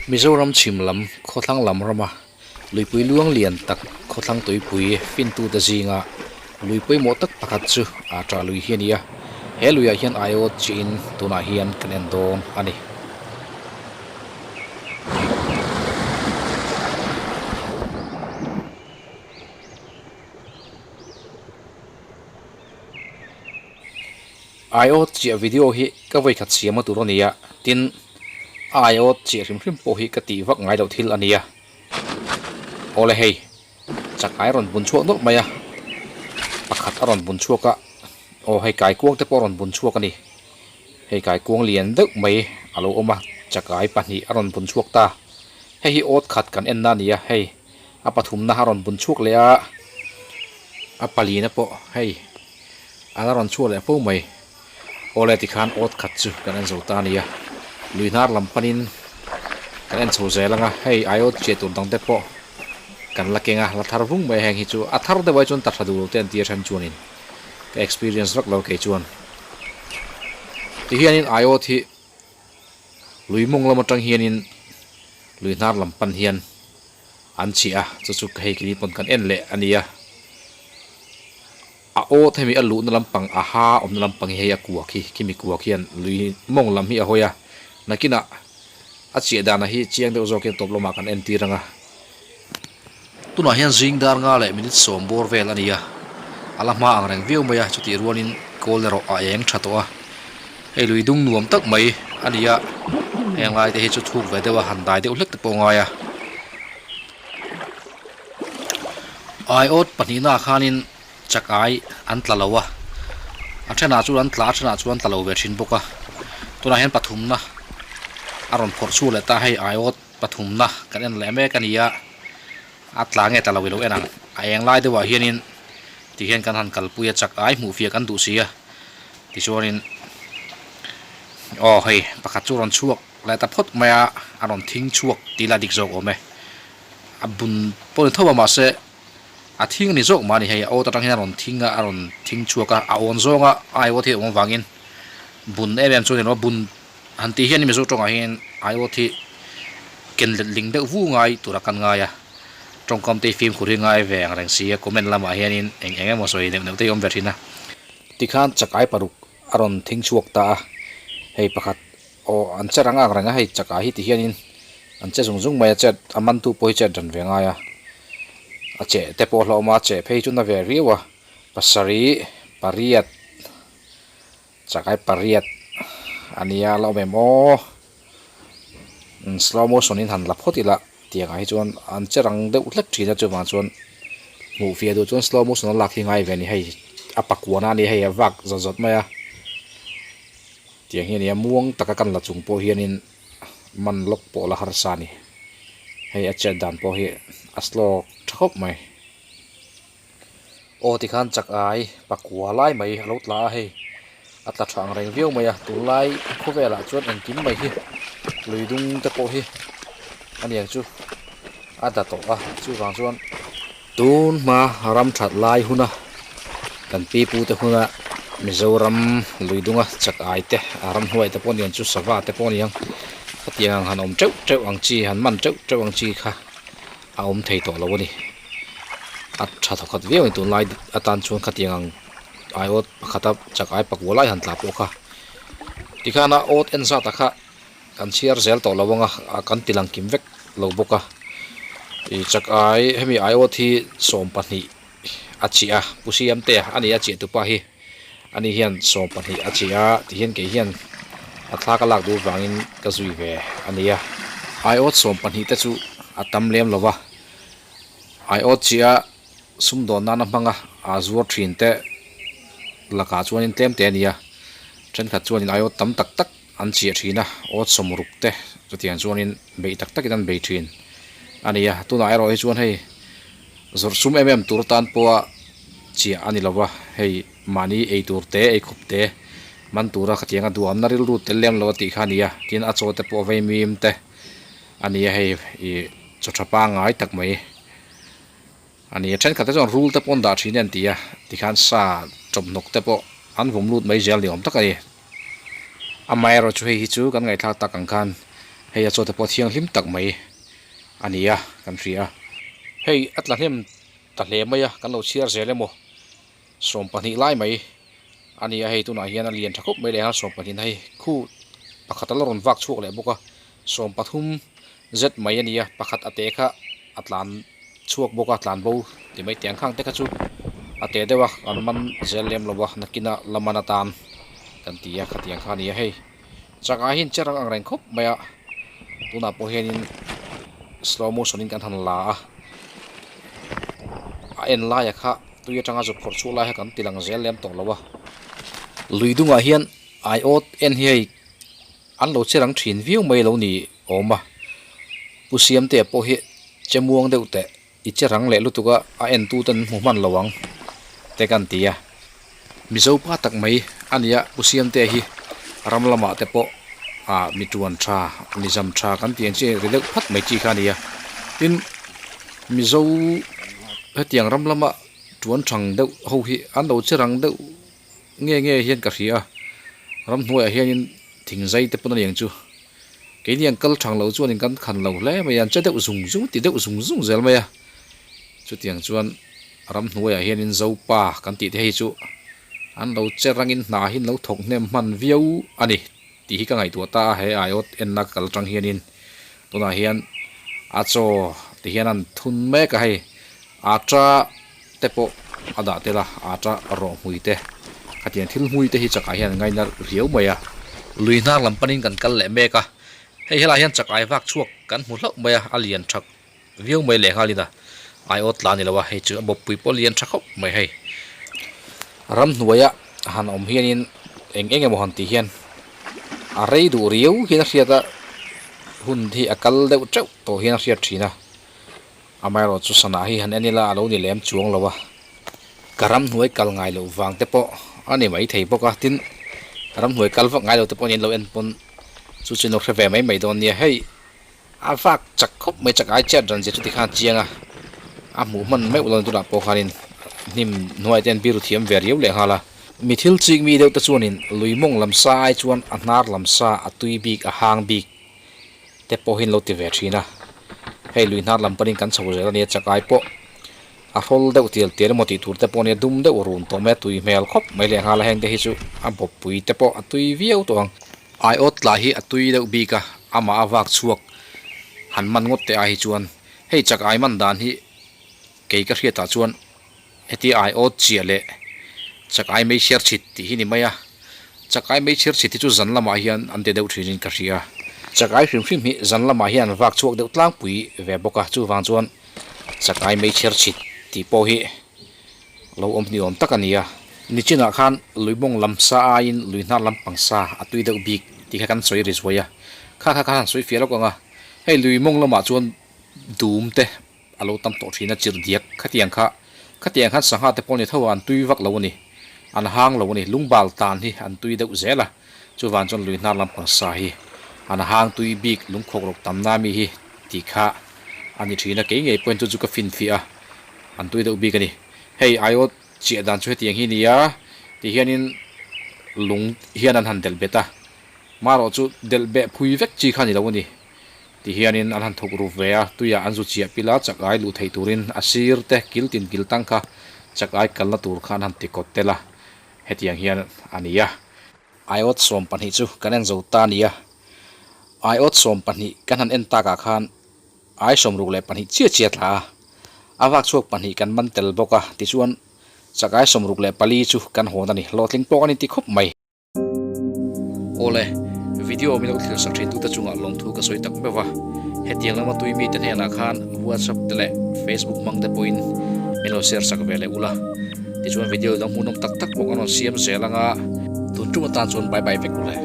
Mizoram chhim lam khawthlang lam rama luipui luang lian tak khawthlang tuipui fintute zinga lui pawimawh tak pakhat chu a tah lui hi a ni a, he luiah hian aiawt chiin tunah hian kan en dawn a ni. Aiawt chiah video hi ka vawikhat siam a tur a ni a, tin a aiawt chiah hrim hrim pawh hi ka tih vak ngai loh thil a ni a. Awle hei, chak ai rawn bun chhuak nawlh mai a, pakhat a rawn bun chhuak a, aw hei kaikuang te pawh a rawn bun chhuak a ni. Hei kaikuang lian deuh mai a lo awm a, chakai pahnih a rawn bun chhuak ta. Hei hi awt khat kan en na a ni a, hei a pathumna a rawn bun chhuak leh a, a palina pawh hei a la rawn chhuak leh fo mai. Awle tikhan awt khat chu kan en zo ta a ni a, lui hnar lam panin kan en chho zel ang a, hei aiawt chiah tur dang te pawh kan la keng a, la thar vung mai a, heng hi chu a thar deuh ai chuan ta tha duh lo te an tir then chuanin ka experience vak lo kei chuan. Tihianin aiawt hi lui mawng lam atang hianin lui hnar lam pan hian an chhiah a, chu chu hei keini pawn kan en leh a ni a. A awt hemi a luhna lampang a ha awmna lampang hi hei a kua khi, khimi kua khian lui mawng lam hi a hawi a, nakinah a chiah dana hi chiang deuh zawkin tawp lamah kan entir ang a. Tunah hian zing dar nga leh minute sawm bawr vel a ni a, a la hma ang reng viau mai a, chutih rualin kawl erawh a eng tha tawh a, hei lui dung nuam tak mai a ni a, heng lai te hi chu thuk ve deuh a, han dai deuh hlek te pawh a ngai a. Aiawt pahnihnaah khanin chakai an tla lo a, a thenah chuan an tla a thenah chuan tla lo ve thin bawk a, tunah hian pathumna a rawn phawrh chhuak leh ta hei aiawt pathumna kan en leh mek a ni a, a tla nge tla lo i lo en ang, a eng lai deuhah hianin tihian kan han kalpui a chakai hmuh fiah kan duh si a, tichuanin aw hei pakhat chu a rawn chhuak leh ta phawt mai a, a rawn thing chhuak tih la dik zawk awm e. A bun pawh ni tho a mahse a thing a ni zawk mah a ni hei a awt atang hian a rawn thing a a rawn thing chhuak a a awn zawng a a aiawt hi a awm avangin bun em em chu a ni lo a bun han tih hian mizo tawngah hian aiawt hi ken let ling deuh vu ngai tura kan ngai a tawngkam te hi fimkhur hi ngai ve ang reng si a comment lamah hianin eng eng emaw sawi neuh neuh te hi awm ve thin a. Tikhan chakai paruk a rawn thing chhuak ta a hei pakhat Aw an che rang ang reng a hei chakah hi ti hianin an che zung zung mai a chet a mantu pawh hi chet ran ve ngai a a cheh te pawh a hlauhawm a a cheh phei chu na ve riau a pasarih pariat chakai pariat a nia a la awm em aw slow motion in han la phawt ila tiang ah hi chuan an che rang deuh hlek thin a chuvang chuan hmuh fiah duh chuan slow motion a lak hi ngai ve a ni hei a pakuana a ni hei a vak zawt zawt mai a. Tiang hi a nia muang taka kan la chung pawh hianin man lawk pawh la harsa a ni. Hei a chet dan pawh hi a slow tha khawp mai. Aw tikhan chak ai pakua lai mai a lo tla a hei a tla tha ang reng viau mai a tunlai khawvelah chuan engkim mai hi lui dung te pawh hi a niang chu a da tawh a chuvang chuan Tun hma ram that lai huna kan pi pu te huna Mizoram lui dunga chak ai te a ramhnuai te pawh niang chu sava te pawh niang khatiang ang han awm teuh teuh ang chi han man teuh teuh ang chi kha a awm thei tawh lo a ni a tha thawkhat viau a ni tunlai atan chuan khatiang ang aiawt pakhata chak ai pakua lai han tla pawh kha tikhan a awt en zat ah kha. Kan chhiar zel tawh lo ang a, kan ti lang kim vek lo bawk a. Ih chak ai hemi aiawt hi 12 a chiah a, Pu Siamtea a ni a chiah tupa hi ani hian 12 a chiah a tihian kei hian a thla ka lak duh vangin ka zui ve a ni a. Aiawt 12 te chu a tam lem lo va, aiawt chiah sumdawn nana hmanga aa zuar thin te lakah chuanin tlem te a ni a, thenkhat chuanin aiawt tam tak tak an chiah thin a, awt sawmruk te chutiang chuanin beih tak takin an bei thin a ni a, tunah erawh hi chuan hei zawrh sum em em tur tan pawha chiah a ni lo va, hei mahni ei tur te ei khawp te man tura khatianga duhamna rilru tel lem lo a tih kha a ni a, tin a chaw te pawh a vaimim te a ni a, hei ih chaw tha pangngai tak mai. A ni a, thenkhat te chuan rul te pawh an dah thin e an ti a, tikhan sa chawmhnawk te pawh an vawm lut mai zel ni awm tak a ni. Amaherawhchu hei hi chu kan ngaihthlak tak ang khan Hei a chaw te pawh thianghlim tak mai a ni a kan hria. Hei a tla hnem ta hle mai a, kan lo chhiar zel emaw 20 lai mai a ni a, hei tunah hian a lian tha khawp mai leh a 20 na hei khu pakhat a la rawn vak chhuak leh bawk a, 13 zet mai a ni a, pakhat a te kha a tlan chhuak bawk a, tlan bo ti mai teh ang khang te kha chu a te deuh a, an man zel lem lo a, nakin a la man atan kan ti a khatiang kha a ni a hei. Chakah hian chair ang reng khawp mai a, tunah pawh hianin slow motion in kan han la a, a en laia kha tui atanga zuk phawrh chhuah lai kha kan ti lang zel lem tawh lo a, lui dungah hian aiawt en hi hei an lo che rang thin viau mai lo ni awm a, pu Siamtea pawh hi che muang deuh teh i che rang leh lutuk a, a en tu ten an hmu hman lo ang te kan ti a. Mizo pa tak mai a nia Pu Siamtea hi ram lamah te pawh ah mi tuan tha, mi zam tha kan tih ang chi ri deuh phat mai chi kha a ni a. Tin, Mizo hetiang ram lama tuan thang deuh ho hi an lo che rang deuh nge nge hian ka hria a, ramhnuaiah hianin thingzai te pawn a ni ang chu. Keini ang kal thang lo chuanin kan khan lo hle mai a, an che deuh zung zung ti deuh zung zung zel mai a. Chutiang chuan ramhnuaiah hianin Zopa kan tih te hei chu an lo che rangin hna hi an lo thawk hnem hman viau a ni tih hi ka ngaihtuah ta a, he aiawt enna ka kal atang hianin tunah hian a chaw ti hian an thun mek a hei ata te pawh a dah tel a, ata rawh hmui te khatiang thil hmui te hi chakah hian an ngaina riau mai a. Lui hnar lam panin kan kal leh mek a, hei helaiah hian chakai vak chhuak kan hmu hlauh mai a, a lian thak viau mai leh nghalin a aiawt tla a ni lo a, hei chu a bawppui pawh lian tha khawp mai hei. Ramhnuaia han awm hianin eng eng emaw han tih hian a rei duh riau hian a hriat a, hun hi a kal deuh teuh tawh hian a hriat thin a, amaherawhchu chu sana hi han en ila a lo ni lem chuang lo a, ka ramhnuai kal ngai loh vang te pawh a ni mai thei bawk a, tin ramhnuai kal vak ngai lo te pawh niin lo en pawn chu chu in lo hre ve mai mai dawn nia hei. A vak chak khawp mai chak ai chet ran zia chu tikhan a chiang a, a hmuh hman meuh lo tunah pawh khanin hnim hnuai te an biru thiam ve riau leh nghal a. Mi thil chik mi deuh te chuanin lui mawng lam sa ai chuan a hnar lam sa a tui bik a hang bik te pawhin lo ti ve thin a, hei lui hnar lam panin kan chho zel a nia chak ai pawh a hrawl deuh tial tial emaw tih tur te pawh ania dum deuh run tawh mai a tui hmel khawp mai leh nghal a heng te hi chu a bawppui te pawh a tui viau tawh ang. Aiawt tla hi a tui deuh bik a, amah a vak chhuak han man ngawt teh ai hi chuan hei chak ai man dan hi kei ka hriatah chuan heti aiawt chiah leh chak ai mei chhiar chhit tih hi ni mai a, chak ai mei chhiar chhit hi chu zan lamah hian an ti deuh thinin ka hria. Chak ai hrim hrim hi zan lamah hian an vak chhuak deuh tlangpui ve bawk a, chuvang chuan chak ai mei chhiar chhit tih pawh hi Lo awm ni awm tak a ni a. Nichinah khan lui mawng lam sa aiin lui hnar lam pang sa a tui deuh bik tih kha kan sawi ri zuai a. Kha kha khan han sawi fiah lawk ang a. Hei lui mawng lamah chuan dum te a lo tam tawh thin a, chirh diak khatiang kha khatiang khan sangha te pawh ni tho a, an tui vak lo a ni. An hang lo a ni. Lungbal tan hi an tui deuh zel a. Chuvang chuan lui hnar lam pang sa hi an hang tui bik lungkhawk rawk tamna mi hi tih kha a ni thin a. Kei ngei pawhin chu chu ka finfiah a. An tui deuh bik a ni. Hei aiawt chiah dan chu hetiang hi a ni a, ti hianin lung hian an han delh bet a, marawh chu delh beh phui vek chi kha a ni lo a ni. Ti hianin an han thuk rup ve a, tuiah an zu chiah pil a, chak ai luh theih turin a sir te kil tin kil tang kha chak ai kalna tur kha an han ti kawt tel a, hetiang hian a ni a. Aiawt 12 chu kan en zo ta a ni a, aiawt 12 kan han en takah khan Ai 62 chiah chiah tla a, a vak chhuak pahnih kan man tel bawk a, tichuan chakai 64 chu kan hawn a ni, hlawhtling pawh kan inti khawp mai. Awle, video min lo thlir sak thin tute chungah lawmthu ka sawi tak meuh a, hetiang lama tui mite hnenah khan WhatsApp te leh Facebook hmang te pawhin min lo share sak ve leh ula, tichuan video dang hmuhnawm tak tak pawh kan rawn siam zel anga, tun tum atan chuan bye bye vek ule.